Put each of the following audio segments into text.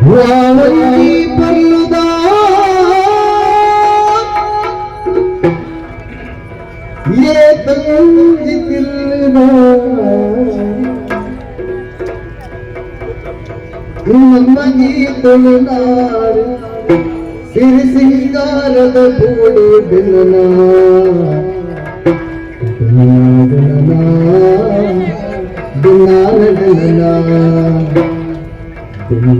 ವಾವಂಜಿ ಪರ್ಲುದ ಏತೊಂಜಿ ತಿಲ್ಲುದ ನಮ್ಮ ಈ ತುಳುನಾಡು ಸಿರಿ ಸಿಂಗಾರದ ಗೂಡು. ದಿನ ದಿನ ದಿನ ದಿನ ದಿನ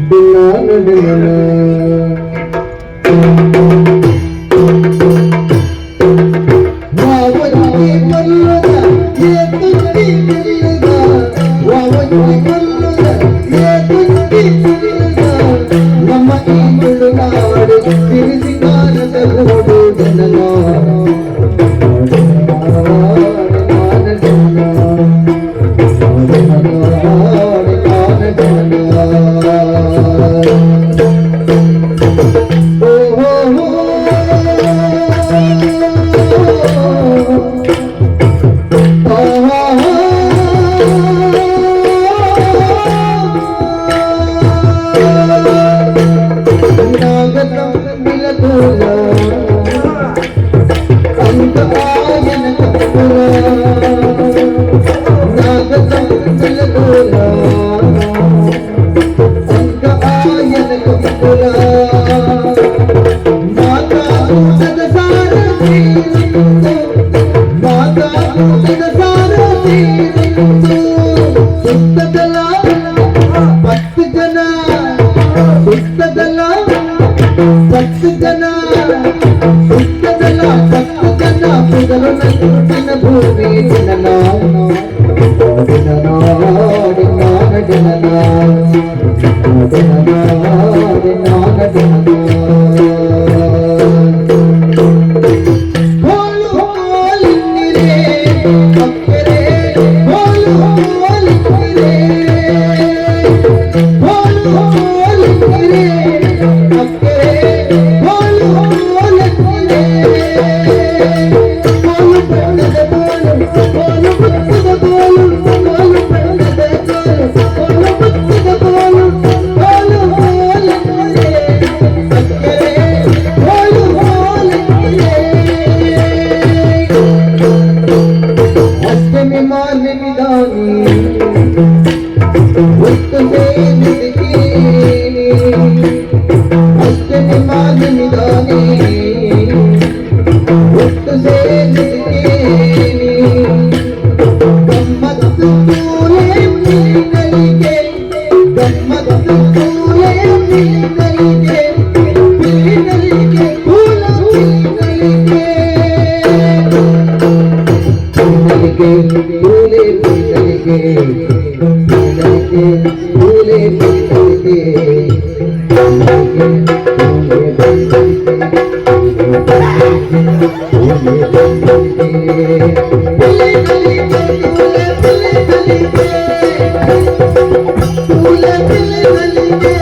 ದಿನ ದಿನ. ವಾವಂಜಿ ಪರ್ಲುದ ಏತೊಂಜಿ ತಿಲ್ಲುದ, ವಾವಂಜಿ ಪರ್ಲುದ ಏತೊಂಜಿ ತಿಲ್ಲುದ, ನಮ್ಮ ಈ ತುಳುನಾಡು ಸಿರಿ ಸಿಂಗಾರದ ಗೂಡು. ಜನನ 10 ಜನ ಸುತ್ತದಲ 10 ಜನ ಪುಗಲು ನಂಟಿನ ಭೂಮಿ. ಜನನ ಜನನ ಜನನ ಜನನ. ಹೋಲು ಹೋಲಿನ್ನಿರೇ ಅಕ್ಕರೆ, ಹೋಲು ಹೋಲಿನ್ನಿರೇ, ಹೋಲು ಹೋಲಿನ್ನಿರೇ ಅಕ್ಕರೆ, ಹೋಲು ಹೋಲಿನ್ನಿರೇ. ಕೋಲು ಬಣ್ಣದ ಕೋಲು, ಕೋಲು ಬಣ್ಣದ ಕೋಲು, ಕೋಲು ಬಣ್ಣದ ಕೋಲು, ಕೋಲು ಬಣ್ಣದ ಕೋಲು, ಕೋಲು ಹೋಲಿನ್ನಿರೇ ಅಕ್ಕರೆ, ಹೋಲು ಹೋಲಿನ್ನಿರೇ. ಅಷ್ಟಮಿ ಮಾರ್ನೆಮಿದಾನಿ ಒತ್ತು ಸೇರಿಸಿಕೇನಿ, ಅಷ್ಟಮಿ ಮಾರ್ನೆಮಿದಾನಿ ಒತ್ತು ಸೇರಿಸಿಕೇನಿ. ಗಮ್ಮತ್ತು ತೂಲೆ ಪಿಲಿನಲಿಗೆ, ಗಮ್ಮತ್ತು ತೂಲೆ ಪಿಲಿನಲಿಗೆ, ಪಿಲಿನಲಿಗೆ ತೂಲ ಪಿಲಿನಲಿಗೆ, ಪಿಲಿನಲಿಗೆ ತೂಲೆ ಪಿಲಿನಲಿಗೆ, ಪಿಲಿನಲಿಗೆ ತೂಲೆ ಪಿಲಿನಲಿಗೆ, ಪಿಲಿನಲಿಗೆ ತೂಲೆ ಪಿಲಿನಲಿಗೆ, ತೂಲೆ ಪಿಲಿನಲಿಗೆ, ಪಿಲಿನಲಿಗೆ ತೂಲೆ ಪಿಲಿನಲಿಗೆ, ತೂಲೆ ಪಿಲಿನಲಿಗೆ,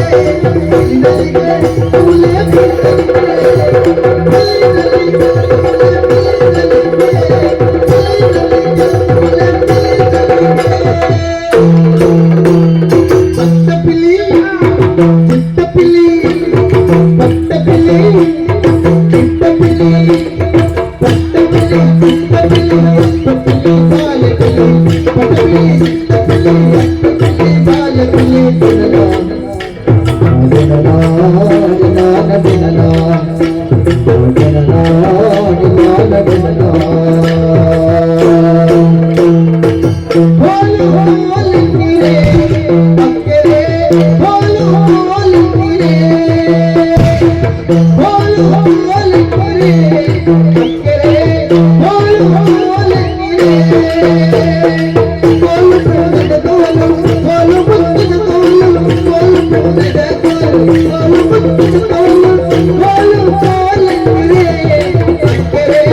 ಪಿಲಿನಲಿಗೆ ತೂಲೆ ಪಿಲಿನಲಿಗೆ, ಪಿಲಿನಲಿಗೆ ತೂಲೆ ಪಿಲಿನಲಿಗೆ, ಪಿಲಿನಲಿಗೆ ತೂಲೆ ಪಿಲಿನಲಿಗೆ. ಪಟ್ಟಪಿಲಿ ಚಿಟ್ಟಪಿಲಿ, ಪಟ್ಟಪಿಲಿ ಚಿಟ್ಟಪಿಲಿ, ಪಟ್ಟಪಿಲಿ ಚಿಟ್ಟಪಿಲಿ, ಪಟ್ಟಪಿಲಿ ಬಾಲಪಿಲಿ, ಪಟ್ಟಪಿಲಿ ಚಿಟ್ಟಪಿಲಿ, ಪಟ್ಟಪಿಲಿ ಬಾಲಪಿಲಿ. ದಿನನ ದಿನನ ದಿನನ ದಿನನ ದಿನನ ದಿನನ. ಹೋಲು ಹೋಲಿನ್ನಿರೇ ಅಕ್ಕರೆ, ಹೋಲು ಹೋಲಿನ್ನಿರೇ, ಹೋಲು ಹೋಲಿನ್ನಿರೇ ಅಕ್ಕರೆ, ಹೋಲು ಹೋಲಿನ್ನಿರೇ. ಕೋಲು ಬಣ್ಣದ ಕೋಲು, ಕೋಲು ಬಣ್ಣದ ಕೋಲು, ಕೋಲು ಬಣ್ಣದ ಕೋಲು, ಕೋಲು ಬಣ್ಣದ ಕೋಲು, ಕೋಲು ಹೋಲಿನ್ನಿರೇ ಅಕ್ಕರೆ,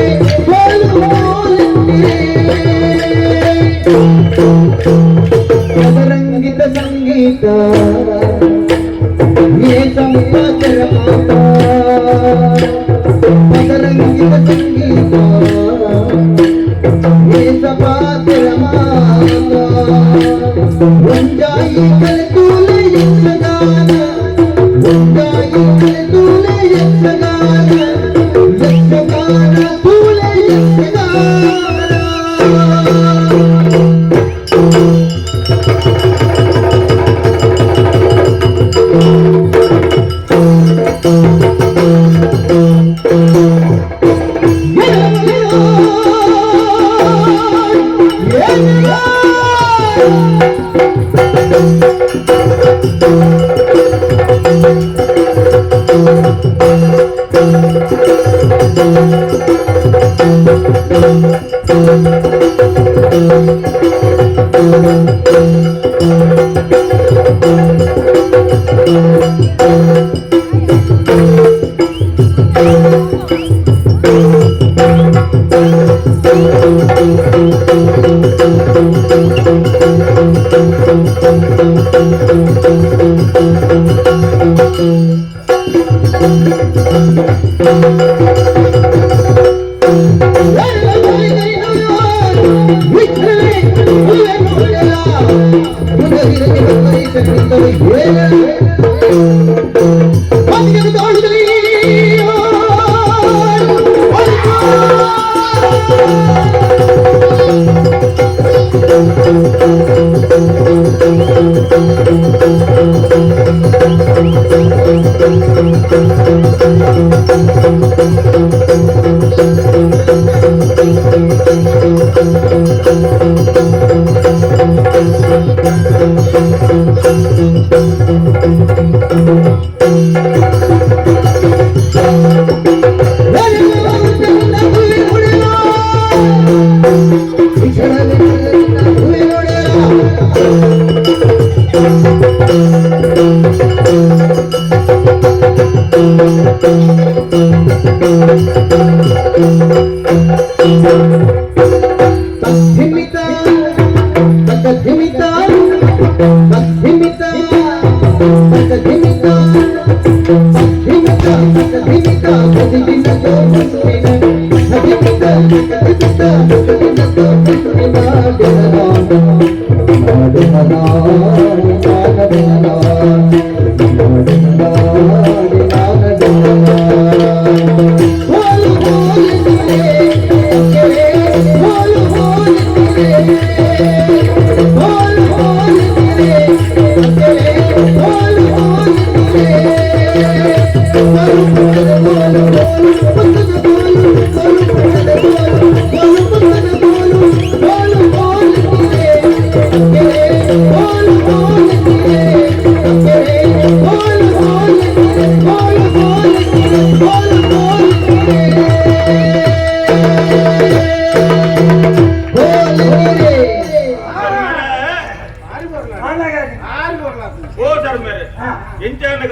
ಕೋಲು ಹೋಲಿನ್ನಿರೇ. ಪದರಂಗಿತ ಸಂಗೀತ ಏ ಸಂಪಾದರ ಮಾತಾ, ಪದರಂಗಿತ ಸಂಗೀತ ಏ ಸಪಾತರ ಮಾತಾ. ಒಂಜಾಯಿ ಕಲೆ ಯಕ್ಷಗಾನ ಒಂಜಾಯಿ ಕಲೆ ಯಕ್ಷಗಾನ ಯಕ್ಷಗಾನ ತೂಲೆ ಯಕ್ಷಗಾನ.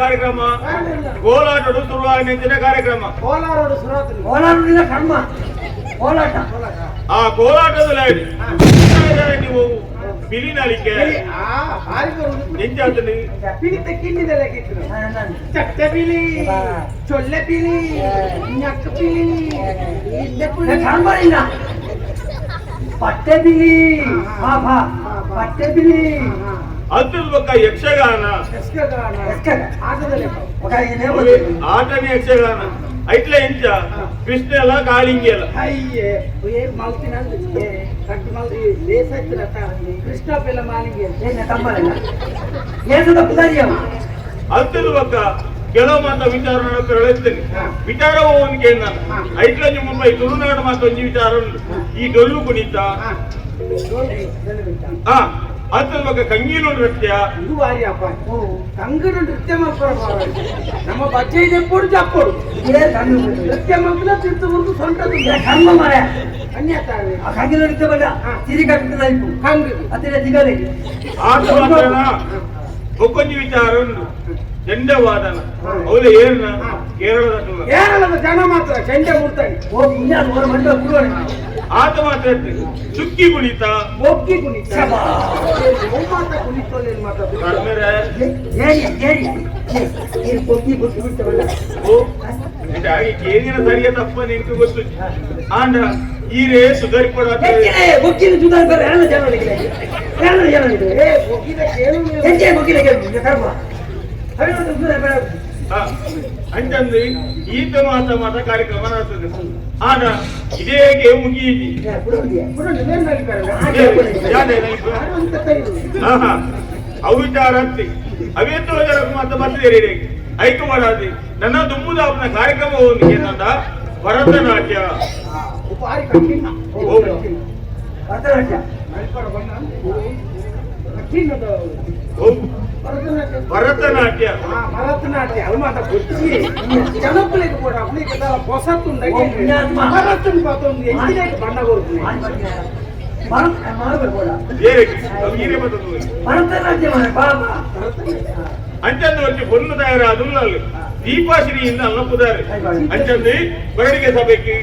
ಕಾರ್ಯಕ್ರಮ ಕೋಲಾಟಡು ಶುರುವಾಗಿ ಕಾರ್ಯಕ್ರಮ ಕರ್ಮ ಕೋಲಾಟ. ಆ ಕೋಲಾಟದ ನೀವು ಬಿಲಿನಳಿಕೆ ಎಂಚಾತುಂಡು ಪಿಲಿತ ಕಿನ್ನಿದೆಲ್ಲ ಚಟ್ಟೆ ಪಿಲಿ, ಚೊಲ್ಲೆ ಪಿಲಿ, ñಕ್ಕ ಪಿಲಿ, ಇಲ್ಲೆ ಪಿಲಿ. ಕರ್ಮ ಇಲ್ಲ, ಪಟ್ಟೆ ಬಿಲಿ, ಪಟ್ಟೆ ಬಿಲಿ. ಅದ್ರದ ಬೊಕ್ಕ ಯಕ್ಷಗಾನ, ಆಟನೇ ಯಕ್ಷಗಾನ. ಐಟ್ಲ ಇಂಚ ಕೃಷ್ಣ ಎಲ್ಲ ಕಾಳಿಂಗಿ ಎಲ್ಲ ಅಯ್ಯೇ ಮಲ್ತಿನ ಕೃಷ್ಣ ಪಿಲ್ಲ ಮಾಲಿಂಗಿ ಅದ್ರದ ಬೊಕ್ಕ ಕೆಲವು ಮಾತ ವಿಚಾರ ಹೇಳ್ತೇನೆ. ವಿಚಾರ ಅವನಿಗೆ ಐಟ್ಲ ಮುಂಬೈ ತುಳುನಾಡು ಮಾತ ಒಂಜಿ ವಿಚಾರ ಉಂಟು. ಈ ಡೊಳ್ಳು ಕುಣಿತ ಅದ್ರ ಬಗ್ಗೆ ಕಂಗೀಲು ನೃತ್ಯ ಇದು ವಾರಿ ಅಪ್ಪ ಕಂಗಡು ನೃತ್ಯ ಮಾಡ್ತಾರೆ. ನಮ್ಮ ಬಜ್ಜೆ ಇದೆ ಪೊಡು ಜಪ್ಪೊಡು ನೃತ್ಯ ಮಾಡ್ತಾರೆ. ತಿರ್ತು ಬಂದು ಸೊಂಟ ಕರ್ಮ ಮರ ಅನ್ಯತಾವೆ. ಆ ಕಂಗಿಲು ನೃತ್ಯ ಬಲ್ಲ ಸಿರಿ ಕಟ್ಟದ ಇಪ್ಪು ಕಂಗು ಅತ್ತಿರ ದಿಗಲೆ ಆಟ ಮಾತ್ರನ ಒಕ್ಕೊಂಜಿ ವಿಚಾರ ಉಂಟು. ಚಂಡವಾದನ ಅವಳ ಏರ್ನ ಕೇರಳದ ಕೇರಳದ ಜನ ಮಾತ್ರ ಚಂಡೆ ಮುಡ್ತಾನೆ. ಓ ಪುಣ್ಯ ಓರ ಮಂಡ ಕುರುವಣೆ ಆತ ಮಾತ್ರ ಚುಕ್ಕಿ ಕುಣಿತ ಬೊಕ್ಕಿ ಕುಣಿತ ಮಾತ ಕುಣಿತೋಲೇನು ಮಾತಾಡ್ತಾರೆ. ಬೊಕ್ಕಿ ಬೊಕ್ಕಿ ಬಿಡ್ತವಲ್ಲ. ಓ ಕೇಂದ್ರ ಸರಿಯ ತಪ್ಪ ನಿಂತು ಗೊತ್ತು ಆಂಡ ಈ ರೇ ಸುಧಾರಿಪಡ ಬೊಕ್ಕಿನ ಸುಧಾರಿಪಡ ಜನ. ಏನು ಏನು ಇದು? ಏ ಬೊಕ್ಕಿದ ಕೇಳು. ಎಂಚೆ ಬೊಕ್ಕಿದ ಕೇಳು, ಕರ್ಮ. ಅವಿನ ದೂರ ಬೇಡ. ಅಂಚಂದು ಈತ ಮಾತ ಮಾತ ಕಾರ್ಯಕ್ರಮ ನಡ್ತದೆ. ಆನ ಇದೇ ಮುಗಿಯಿಜಿ. ಏ, ಬಿಡು. ಬಿಡು, ನೀನ್ ನಲಿಬೇಡ. ಯಾದೆ ನಲಿಪು? ಅಂತ ಕೈರು. ಆಹಾ. ಅವು ವಿಚಾರ ಅತ್ತಿ ಅವೇತೋ ಜನ ಮಾತ ಬರ್ತಿದೆ. ಐಕು ಮಾಡಾದಿ ನನ್ನ ದುಮ್ಮುದಾಪನ ಕಾರ್ಯಕ್ರಮ ಒಂದು ಏನಂದ ಭರತನಾಟ್ಯ. ಉಪಾರಿ ಕಠಿಣ. ಓ. ಭರತನಾಟ್ಯ. ನಲಿಪಡ ಬಣ್ಣ. ಕಠಿಣದ ಓ, ಭರತನಾಟ್ಯ. ಭರತನಾಟ್ಯ. ಆ, ಭರತನಾಟ್ಯ ಅದು ಮಾತ್ರ ಗೊತ್ತಿ ಜನಕ್ಕಳಿಗೆ ಕೂಡ ಅವಳಿಗೆ ಹೊಸತ್ತುಂಡ. ಓ, ಪುಣ್ಯಾತ್ಮ. ಭರತನ್ ಪಾತೊಂದು ಎಂಜಿನೇಟ್ ಬಣ್ಣ ಕೊಡ್ತೀನಿ. ಭರತ ಮಾಡಬೇಕು ಅಲ್ಲ. ಬೇರೆ ಅವು ಹೀರೆ ಬರ್ತದೆ. ಭರತನಾಟ್ಯ ಮಾರ್ರೆ, ಬಾ ಬಾ. ಅಂಚಂದು వచ్చి పొన్ను ತಯಾರಾదున్నారు ದೀಪಾಶ್ರೀಯಿಂದ ಅಲ್ಲಪ್ಪುದಾರೆ. ಅಂಚಂದು ಬರಡಿಗೆ ಸಭೆಗೆ.